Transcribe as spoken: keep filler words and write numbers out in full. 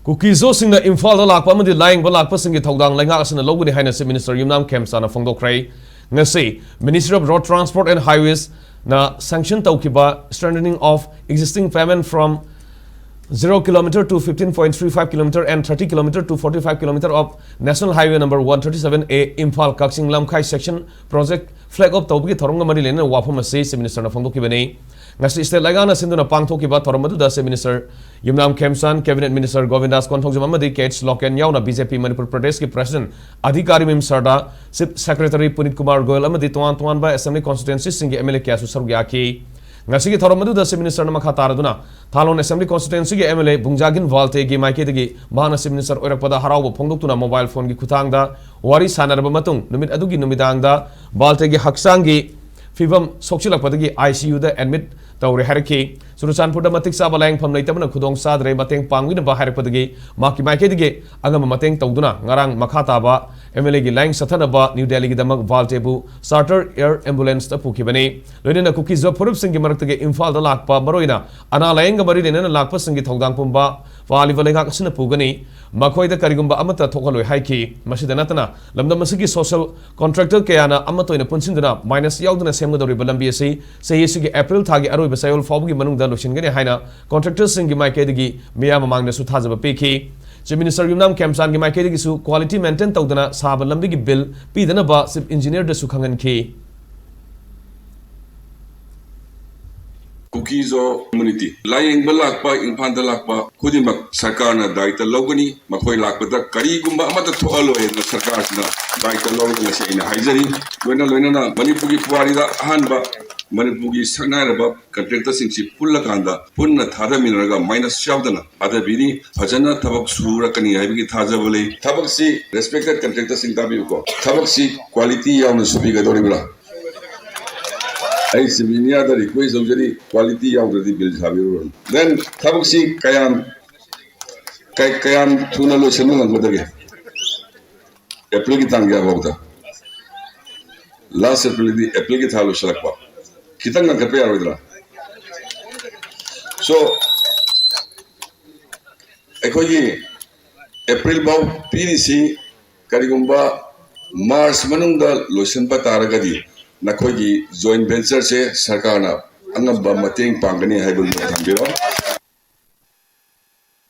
ꯀꯨꯀꯤꯖꯣꯁꯤꯡꯅ ꯏꯝꯐꯥꯜꯗ ꯂꯥꯛꯄ ꯑꯃꯗꯤ ꯂꯥꯌꯦꯡꯕ ꯂꯥꯛꯄꯁꯤꯡꯒꯤ ꯊꯧꯗꯥꯡ ꯂꯩꯉꯥꯛ ꯑꯁꯤꯅ ꯂꯧꯒꯅꯤ ꯍꯥꯏꯅ Chief Minister ꯌꯨꯝꯅꯥꯝ ꯈꯦꯝꯆꯥꯟꯅ ꯐꯣꯡꯗꯣꯛꯈ꯭ꯔꯦ꯫ ꯉꯁꯤ Ministry of Road Transport and Highways ꯅ sanction ꯇꯧꯈꯤꯕ strengthening of existing pavement from zero kilometer to fifteen point three five kilometer and thirty kilometer to forty-five kilometer of National Highway number one thirty-seven A Imphal Kakching Lamkhai section project flag off ꯇꯧꯕꯒꯤ ꯊꯧꯔꯝꯒ ꯃꯔꯤ ꯂꯩꯅꯅ ꯋꯥꯐꯝ ꯑꯁꯤ Chief Minister ꯅ ꯐꯣꯡꯗꯣꯛꯈꯤꯕꯅꯤ꯫ ꯉꯁꯤ state ꯂꯩꯉꯥꯛꯅ ꯁꯤꯟꯗꯨꯅ ꯄꯥꯡꯊꯣꯛꯈꯤꯕ ꯊꯧꯔꯝ ꯑꯗꯨꯗ Chief Minister ꯌꯨꯝꯅꯥꯝ ꯈꯦꯝꯆꯥꯟ, Cabinet Minister ꯒꯣꯕꯤꯟꯗꯥꯁ ꯀꯣꯟꯊꯧꯖꯝ ꯑꯃꯗꯤ ꯀꯦ ꯑꯩꯆ ꯂꯣꯀꯦꯟ ꯌꯥꯎꯅ ꯕꯤ ꯖꯦ ꯄꯤ ꯃꯅꯤꯄꯨꯔ ꯄ꯭ꯔꯗꯦꯁꯀꯤ President Adhikarimayum Sharda, Chief Secretary Puneet Kumar Goel ꯑꯃꯗꯤ ꯇꯣꯉꯥꯟ ꯇꯣꯉꯥꯟꯕ assembly constituency ꯁꯤꯡꯒꯤ ꯑꯦꯝ ꯑꯦꯜ ꯑꯦ ꯀꯌꯥꯁꯨ ꯁꯔꯨꯛ ꯌꯥꯈꯤ꯫ ꯉꯁꯤꯒꯤ ꯊꯧꯔꯝ ꯑꯗꯨꯗ Chief Minister ꯅ ꯃꯈꯥ ꯇꯥꯔꯗꯨꯅ ꯊꯥꯂꯣꯟ assembly constituency ꯒꯤ ꯑꯦꯝ ꯑꯦꯜ ꯑꯦ ꯕꯨꯡꯖꯥꯒꯤꯟ ꯚꯥꯜꯇꯦꯒꯤ ꯃꯥꯏꯀꯩꯗꯒꯤ ꯃꯍꯥꯛꯅ Chief Minister ꯑꯣꯏꯔꯛꯄꯗ ꯍꯔꯥꯎꯕ ꯐꯣꯡꯗꯣꯛꯇꯨꯅ mobile phone ꯒꯤ ꯈꯨꯠꯊꯥꯡꯗ ꯋꯥꯔꯤ ꯁꯥꯅꯔꯕ ꯃꯇꯨꯡ, ꯅꯨꯃꯤꯠ ꯑꯗꯨꯒꯤ ꯅꯨꯃꯤꯗꯥꯡꯗ ꯚꯥꯜꯇꯦꯒꯤ ꯍꯛꯆꯥꯡꯒꯤ ꯐꯤꯕꯝ ꯁꯣꯛꯆꯤꯜꯂꯛꯄꯗꯒꯤ ꯑꯥꯏ ꯁꯤ ꯌꯨꯗ admit ꯇꯧꯔꯦ ꯍꯥꯏꯔꯛꯈꯤ꯫ ꯆꯨꯔꯆꯥꯟꯄꯨꯔꯗ ꯃꯇꯤꯛ ꯆꯥꯕ ꯂꯥꯌꯦꯡꯐꯝ ꯂꯩꯇꯕꯅ ꯈꯨꯗꯣꯡ ꯆꯥꯗ꯭ꯔꯦ, ꯃꯇꯦꯡ ꯄꯥꯡꯕꯤꯅꯕ ꯍꯥꯏꯔꯛꯄꯗꯒꯤ ꯃꯍꯥꯛꯀꯤ ꯃꯥꯏꯀꯩꯗꯒꯤ ꯑꯉꯝꯕ ꯃꯇꯦꯡ ꯇꯧꯗꯨꯅ ꯉꯔꯥꯡ ꯃꯈꯥ ꯇꯥꯕ ꯑꯦꯝ ꯑꯦꯜ ꯑꯦꯒꯤ ꯂꯥꯌꯦꯡ ꯆꯠꯊꯅꯕ ꯅ꯭ꯌꯨ ꯗꯦꯜꯂꯤꯒꯤꯗꯃꯛ ꯚꯥꯜꯇꯦꯕꯨ charter air ambulance ꯇ ꯄꯨꯈꯤꯕꯅꯤ꯫ ꯂꯣꯏꯅꯅ ꯀꯨꯀꯤꯖꯣ ꯐꯨꯔꯨꯞꯁꯤꯡꯒꯤ ꯃꯔꯛꯇꯒꯤ ꯏꯝꯐꯥꯜꯗ ꯂꯥꯛꯄ ꯃꯔꯨꯑꯣꯏꯅ ꯑꯅꯥ ꯂꯥꯌꯦꯡꯒ ꯃꯔꯤ ꯂꯩꯅꯅ ꯂꯥꯛꯄꯁꯤꯡꯒꯤ ꯊꯧꯗꯥꯡ ꯄꯨꯝꯕ ꯄꯥꯜꯂꯤꯕ ꯂꯩꯉꯥꯛ ꯑꯁꯤꯅ ꯄꯨꯒꯅꯤ꯫ ꯃꯈꯣꯏꯗ ꯀꯔꯤꯒꯨꯝꯕ ꯑꯃꯠꯇ ꯊꯣꯛꯍꯜꯂꯣꯏ ꯍꯥꯏꯈꯤ꯫ ꯃꯁꯤꯗ ꯅꯠꯇꯅ ꯂꯝꯗꯝ ꯑꯁꯤꯒꯤ social contractor ꯀꯌꯥꯅ ꯑꯃꯠꯇ ꯑꯣꯏꯅ ꯄꯨꯟꯁꯤꯟꯗꯨꯅ minus ꯌꯥꯎꯗꯅ ꯁꯦꯝꯒꯗꯧꯔꯤꯕ ꯂꯝꯕꯤ ꯑꯁꯤ ꯆꯍꯤ ꯑꯁꯤꯒꯤ ꯑꯦꯄ꯭ꯔꯤꯜ ꯊꯥꯒꯤ ꯑꯔꯣꯏꯕ ꯆꯌꯣꯜ ꯐꯥꯎꯕꯒꯤ ꯃꯅꯨꯡꯗ ꯂꯣꯏꯁꯤꯟꯒꯅꯤ ꯍꯥꯏꯅ contractor ꯁꯤꯡꯒꯤ ꯃꯥꯏꯀꯩꯗꯒꯤ ꯃꯤꯌꯥꯝ ꯃꯃꯥꯡꯗꯁꯨ ꯊꯥꯖꯕ ꯄꯤꯈꯤ꯫ Chief Minister ꯌꯨꯝꯅꯥꯝ ꯈꯦꯝꯆꯥꯟꯒꯤ ꯃꯥꯏꯀꯩꯗꯒꯤꯁꯨ quality maintain ꯇꯧꯗꯅ ꯁꯥꯕ ꯂꯝꯕꯤꯒꯤ bill ꯄꯤꯗꯅꯕ Chief Engineer ꯗꯁꯨ ꯈꯪꯍꯟꯈꯤ꯫ ꯀꯨꯀꯤꯖꯣ community ꯂꯥꯌꯦꯡꯕ ꯂꯥꯛꯄ, ꯏꯝꯐꯥꯜꯗ ꯂꯥꯛꯄ ꯈꯨꯗꯤꯡꯃꯛ ꯁꯔꯀꯥꯔꯅ ꯗꯥꯏꯇ ꯂꯧꯒꯅꯤ꯫ ꯃꯈꯣꯏ ꯂꯥꯛꯄꯗ ꯀꯔꯤꯒꯨꯝꯕ ꯑꯃꯠꯇ ꯊꯣꯛꯍꯜꯂꯣꯏ ꯍꯥꯏꯗꯅ ꯁꯔꯀꯥꯔꯁꯤꯅ ꯗꯥꯏꯇ ꯂꯧꯔꯒ ꯉꯁꯤ ꯑꯩꯅ ꯍꯥꯏꯖꯔꯤ꯫ ꯂꯣꯏꯅ ꯂꯣꯏꯅꯅ ꯃꯅꯤꯄꯨꯔꯒꯤ ꯄꯨꯋꯥꯔꯤꯗ ꯑꯍꯥꯟꯕ ꯃꯅꯤꯄꯨꯔꯒꯤ ꯁꯛꯅꯥꯏꯔꯕ contractor ꯁꯤꯡꯁꯤ ꯄꯨꯜꯂꯀꯥꯟꯗ ꯄꯨꯟꯅ ꯊꯥꯗꯃꯤꯟꯅꯔꯒ minus ꯌꯥꯎꯗꯅ ꯊꯥꯗꯕꯤꯔꯤ꯫ ꯐꯖꯅ ꯊꯕꯛ ꯁꯨꯔꯛꯀꯅꯤ ꯍꯥꯏꯕꯒꯤ ꯊꯥꯖꯕ ꯂꯩ꯫ ꯊꯕꯛꯁꯤ, respected contractor ꯁꯤꯡ, ꯇꯥꯕꯤꯌꯨꯀꯣ, ꯊꯕꯛꯁꯤ quality ꯌꯥꯎꯅ ꯁꯨꯕꯤꯒꯗꯧꯔꯤꯕ꯭ꯔꯥ? ꯑꯩ Chief Engineer ꯗ request ꯇꯧꯖꯔꯤ, quality ꯌꯥꯎꯗ꯭ꯔꯗꯤ bill ꯁꯥꯕꯤꯔꯨꯔꯅꯨ꯫ Then ꯊꯕꯛꯁꯤ ꯀꯌꯥꯝ, ꯀ-, ꯀꯌꯥꯝ ꯊꯨꯅ ꯂꯣꯏꯁꯤꯟꯕ ꯉꯝꯒꯗꯒꯦ? ꯑꯦꯄ꯭ꯔꯤꯜꯒꯤ ꯇꯥꯡ ꯀꯌꯥ ꯐꯥꯎꯗ? Last ꯑꯦꯄ꯭ꯔꯤꯜꯗꯤ ꯑꯦꯄ꯭ꯔꯤꯜꯒꯤ ꯊꯥ ꯂꯣꯏꯁꯤꯜꯂꯛꯄ꯫ ꯈꯤꯇꯪ ꯉꯟꯈꯠꯄ ꯌꯥꯔꯣꯏꯗ꯭ꯔꯥ? So, ꯑꯩꯈꯣꯏꯒꯤ ꯑꯦꯄ꯭ꯔꯤꯜ ꯐꯥꯎ ꯄꯤꯔꯤꯁꯤ ꯀꯔꯤꯒꯨꯝꯕ ꯃꯥꯔꯆ ꯃꯅꯨꯡꯗ ꯂꯣꯏꯁꯤꯟꯕ ꯇꯥꯔꯒꯗꯤ ꯅꯈꯣꯏꯒꯤ ꯖꯣꯏꯟ ꯚꯦꯟꯆꯔꯁꯦ ꯁꯔꯀꯥꯔꯅ ꯑꯉꯝꯕ ꯃꯇꯦꯡ ꯄꯥꯡꯒꯅꯤ ꯍꯥꯏꯕꯗꯨ ꯊꯝꯕꯤꯔꯣ꯫